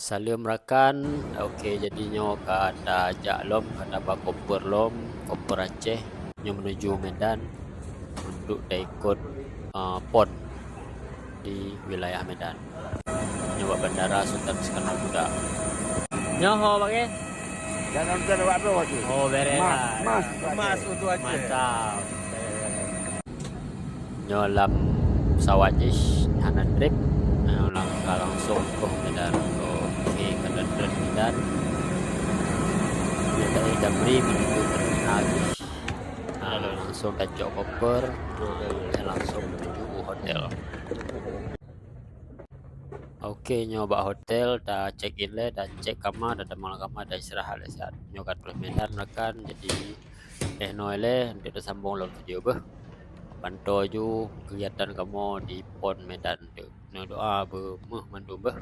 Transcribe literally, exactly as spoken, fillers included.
Saleuem rakan, oke, jadi nyoe ka tajak lom, ka taba koper lom, koper Aceh, nyoe menuju Medan untuk taikot, eh, pon di wilayah Medan. Nyoe bak bandara Sultan Iskandar Muda. Nyoe ho, Bang, eh? Jangan bukan awak tu, awak tu. Oh, beres lah. Mas, mas. Emas untuk Aceh. Mantap. Nyoe lam pesawat jih hana trip. Nyoe lang-, ka langsung troh Medan. Oke, ka trép Medan. Nyoe dari Damri menuju terminal jih. Nah, langsung tacok koper, dan langsung menuju u hotel. Oke, nyoe bak hotel, ta check in lé, ta check kama, ta tamong lam kama, ta istirahat lé siat. Nyoe ka troh Medan rakan, jadi eh noe lé, untuk tasambong lom video beuh. Pantau ju kegiatan kamoe di pon Medan tu. Neudoa beumeuh mandum beuh.